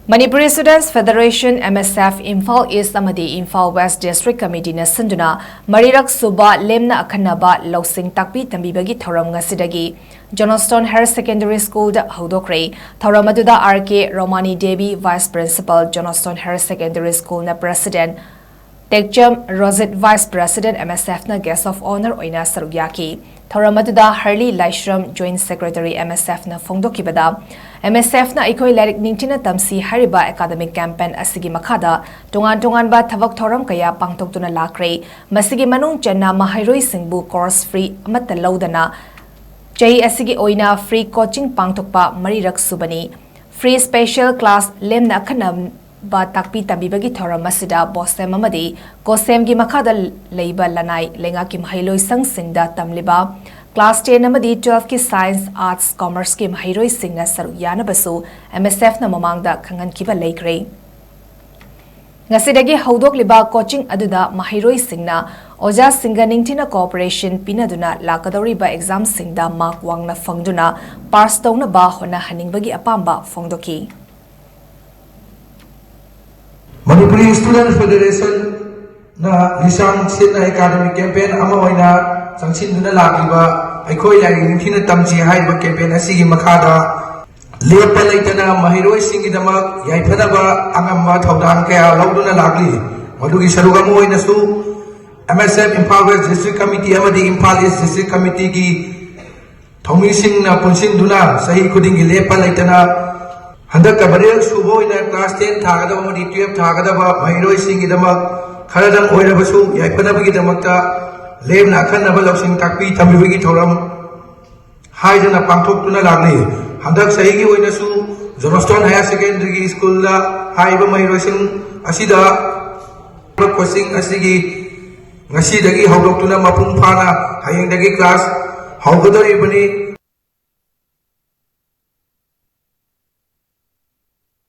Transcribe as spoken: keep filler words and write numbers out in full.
Manipuri Students Federation, M S F, Imphal East ꯑꯃꯗꯤ Imphal West District Committeeꯅ ꯁꯤꯟꯗꯨꯅ ꯃꯔꯤꯔꯛ ꯁꯨꯕ ꯂꯦꯝꯅ ꯑꯈꯟꯅꯕ ꯂꯧꯁꯤꯡ ꯇꯥꯛꯄꯤ ꯇꯝꯕꯤꯕꯒꯤ ꯊꯧꯔꯝ ꯉꯁꯤꯗꯒꯤ Johnstone Higher Secondary Schoolꯗ ꯍꯧꯗꯣꯛꯈ꯭ꯔꯦ꯫ ꯊꯧꯔꯝ ꯑꯗꯨꯗ R K Romani Devi, Vice Principal, Johnstone Higher Secondary Schoolꯅ President, ꯇꯦꯛꯆꯝ Rojit, Vice President, M S Fꯅ Guest of Honour ꯑꯣꯏꯅ ꯁꯔꯨꯛ ꯌꯥꯈꯤ꯫ ꯊꯧꯔꯝ ꯑꯗꯨꯗ ꯍꯔꯂꯤ ꯂꯥꯏꯁ꯭ꯔꯝ, Joint Secretary, M S Fꯅ ꯐꯣꯡꯗꯣꯛꯈꯤꯕꯗ, M S Fꯅ ꯑꯩꯈꯣꯏ ꯂꯥꯏꯔꯤꯛ ꯅꯤꯡꯊꯤꯅ ꯇꯝꯁꯤ ꯍꯥꯏꯔꯤꯕ academic campaign ꯑꯁꯤꯒꯤ ꯃꯈꯥꯗ ꯇꯣꯉꯥꯟ ꯇꯣꯉꯥꯟꯕ ꯊꯕꯛ ꯊꯧꯔꯝ ꯀꯌꯥ ꯄꯥꯡꯊꯣꯛꯇꯨꯅ ꯂꯥꯛꯈ꯭ꯔꯦ꯫ ꯃꯁꯤꯒꯤ ꯃꯅꯨꯡ ꯆꯟꯅ ꯃꯍꯩꯔꯣꯏꯁꯤꯡꯕꯨ course fee ꯑꯃꯠꯇ ꯂꯧꯗꯅ ꯆꯍꯤ ꯑꯁꯤꯒꯤ ꯑꯣꯏꯅ free coaching ꯄꯥꯡꯊꯣꯛꯄ ꯃꯔꯤꯔꯛ ꯁꯨꯕꯅꯤ꯫ Free special class, ꯂꯦꯝꯅ ꯑꯈꯟꯅꯕ ꯇꯥꯛꯄꯤ ꯇꯝꯕꯤꯕꯒꯤ ꯊꯧꯔꯝ ꯑꯁꯤꯗ BOSEM ꯑꯃꯗꯤ COHSEMꯒꯤ ꯃꯈꯥꯗ ꯂꯩꯕ ꯂꯅꯥꯏ ꯂꯩꯉꯥꯛꯀꯤ ꯃꯍꯩꯂꯣꯏꯁꯪꯁꯤꯡꯗ ꯇꯝꯂꯤꯕ class ten ꯑꯃꯗꯤ twelveꯀꯤ Science, Arts, Commerceꯀꯤ ꯃꯍꯩꯔꯣꯏꯁꯤꯡꯅ ꯁꯔꯨꯛ ꯌꯥꯅꯕꯁꯨ M S Fꯅ ꯃꯃꯥꯡꯗ ꯈꯪꯍꯟꯈꯤꯕ ꯂꯩꯈ꯭ꯔꯦ꯫ ꯉꯁꯤꯗꯒꯤ ꯍꯧꯗꯣꯛꯂꯤꯕ coaching ꯑꯗꯨꯗ ꯃꯍꯩꯔꯣꯏꯁꯤꯡꯅ ꯑꯣꯖꯥꯁꯤꯡꯒ ꯅꯤꯡꯊꯤꯅ cooperation ꯄꯤꯅꯗꯨꯅ ꯂꯥꯛꯀꯗꯧꯔꯤꯕ examꯁꯤꯡꯗ mark ꯋꯥꯡꯅ ꯐꯪꯗꯨꯅ pass ꯇꯧꯅꯕ ꯍꯣꯠꯅꯍꯟꯅꯤꯡꯕꯒꯤ ꯑꯄꯥꯝꯕ ꯐꯣꯡꯗꯣꯛꯈꯤ꯫ Manipuri Students Federationꯅ ꯂꯤꯁꯥꯡ ꯁꯤꯠꯅ academic campaign ꯑꯃ ꯑꯣꯏꯅ ꯆꯪꯁꯤꯟꯗꯨꯅ ꯂꯥꯛꯂꯤꯕ ꯑꯩꯈꯣꯏ ꯂꯥꯏꯔꯤꯛ ꯅꯤꯡꯊꯤꯅ ꯇꯝꯁꯤ ꯍꯥꯏꯔꯤꯕ campaign ꯑꯁꯤꯒꯤ ꯃꯈꯥꯗ ꯂꯦꯞꯄ ꯂꯩꯇꯅ ꯃꯍꯩꯔꯣꯏꯁꯤꯡꯒꯤꯗꯃꯛ ꯌꯥꯏꯐꯅꯕ ꯑꯉꯝꯕ ꯊꯧꯗꯥꯡ ꯀꯌꯥ ꯂꯧꯗꯨꯅ ꯂꯥꯛꯂꯤ꯫ ꯃꯗꯨꯒꯤ ꯁꯔꯨꯛ ꯑꯃ ꯑꯣꯏꯅꯁꯨ M S F Imphal West District Committee ꯑꯃꯗꯤ Imphal East District Committeeꯒꯤ ꯊꯧꯃꯤꯁꯤꯡꯅ ꯄꯨꯟꯁꯤꯟꯗꯨꯅ ꯆꯍꯤ ꯈꯨꯗꯤꯡꯒꯤ ꯂꯦꯞꯄ ꯂꯩꯇꯅ ꯍꯟꯗꯛꯀ ꯃꯔꯤꯔꯛ ꯁꯨꯕ ꯑꯣꯏꯅ class ten ꯊꯥꯒꯗꯕ ꯑꯃꯗꯤ twelve ꯊꯥꯒꯗꯕ ꯃꯍꯩꯔꯣꯏꯁꯤꯡꯒꯤꯗꯃꯛ ꯈꯔꯗꯪ ꯑꯣꯏꯔꯕꯁꯨ ꯌꯥꯏꯐꯅꯕꯒꯤꯗꯃꯛꯇ ꯂꯦꯝꯅ ꯑꯈꯟꯅꯕ ꯂꯧꯁꯤꯡ ꯇꯥꯛꯄꯤ ꯇꯝꯕꯤꯕꯒꯤ ꯊꯧꯔꯝ ꯍꯥꯏꯗꯅ ꯄꯥꯡꯊꯣꯛꯇꯨꯅ ꯂꯥꯛꯂꯤ꯫ ꯍꯟꯗꯛ ꯆꯍꯤꯒꯤ ꯑꯣꯏꯅꯁꯨ Johnstone Higher Secondary Schoolꯗ ꯍꯥꯏꯔꯤꯕ ꯃꯍꯩꯔꯣꯏꯁꯤꯡ ꯑꯁꯤꯗ coaching ꯑꯁꯤꯒꯤ ꯉꯁꯤꯗꯒꯤ ꯍꯧꯗꯣꯛꯇꯨꯅ ꯃꯄꯨꯡ ꯐꯥꯅ ꯍꯌꯦꯡꯗꯒꯤ class ꯍꯧꯒꯗꯧꯔꯤꯕꯅꯤ꯫